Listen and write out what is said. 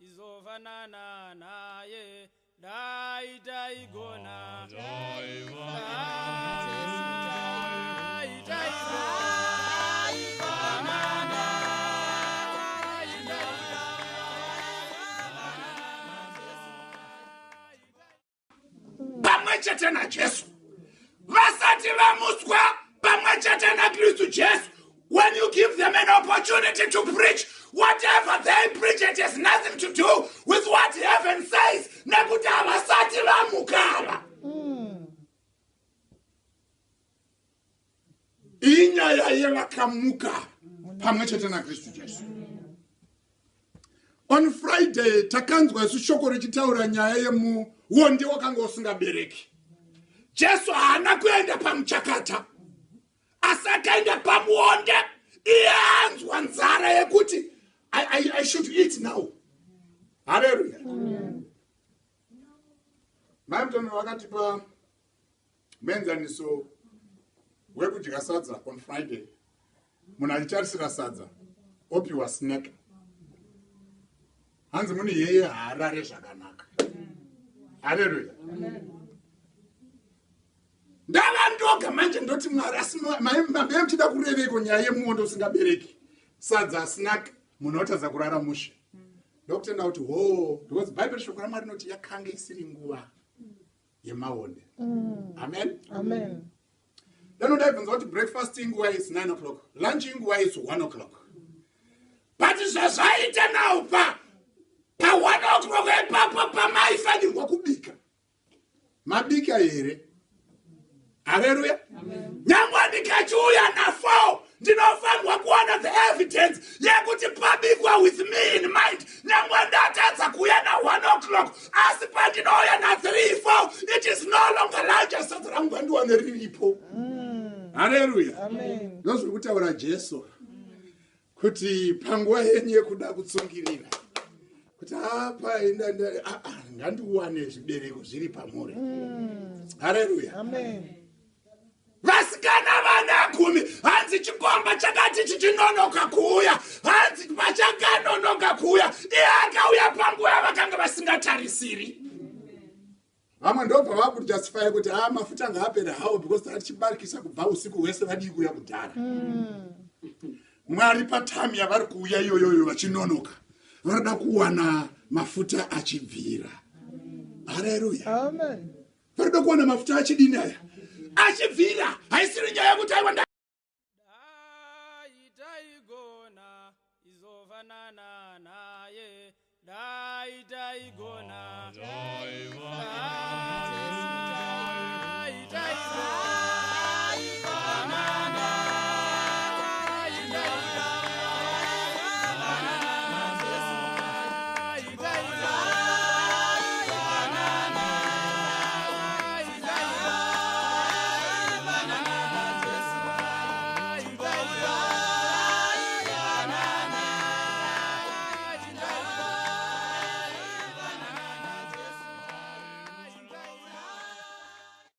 izofanana naye dai taigona. Dai taigona. Pamwe chete naJesu vasati vamutswa pamwe chete naKristu Jesu, when you give them an opportunity to preach, whatever they preach, it has nothing to do with what heaven says, nekuti havasati vamukava. Inyaya yevakamuka pamwe chete naKristu Jesu. On Friday takanzwa isu shoko richitaura nyaya yemuonde wakanga usingabereki. Jesu haana kuenda pamuchakata, asi akaenda pamuonde. Iye anzwa nzara yekuti I should eat now. Haleluya. Mai Mutono vakatipa muenzaniso wekudya sadza on Friday, munhu achitarisira sadza opiwa snack, hanzi munhu iyeye haarare zvakanaka. Haleluya. Ndava ndoga manje ndoti, Mwari, asi mambe muchida kureveiko nyaya yemuondo usingabereki, sadza, snack, munhu otadza kurara mushe? Ndokutenda kuti ho, because Bhaibheri, shoko raMwari rinoti yakanga isiri nguva yemaonde. Amen. Amen. Dano ndaibvunza kuti breakfast inguva is 9 o'clock, lunch inguva is 1 o'clock, but zvazvaita now pa 1 o'clock ipapo pamaifanirwa kubika, mabika here? Haleluya. Nyangwe ndikachiuya na4, ndinofanirwa kuwana the evidence yekuti pabikwa with me in mind. Nyangwe ndatadza kuuya na1 o'clock, asi pandinouya na3, 4, it is no longer lunch. Sadza rangu ngandiwane riripo. Haleluya. Amen. Ndozviri kutaura Jesu kuti panguva yenyu yekuda kutsungirira kuti apa ngandiwane zvibereko zviri pamuri. Haleluya. Amen. Vasikana vana 10, hanzi chikomba chakati chichinonoka kuuya. Hanzi pachakanonoka kuuya, iye akauya panguva yavakanga vasingatarisiri. Vamwe ndobva vakujustify kuti a mafuta ngaapere hawo because tatichibarikisa kubva usiku hwese, vadii kuuya kudhara? Mwari patime yavari kuuya iyoyoyo vachinonoka, vanoda kuwana mafuta achibvira. Haleluya. Amen. Vanoda kuwana mafuta achidini? Aya achibvira. Haisiri nyaya yekuti aiwa Dai taigona izofanana naye, dai taigona. Dai.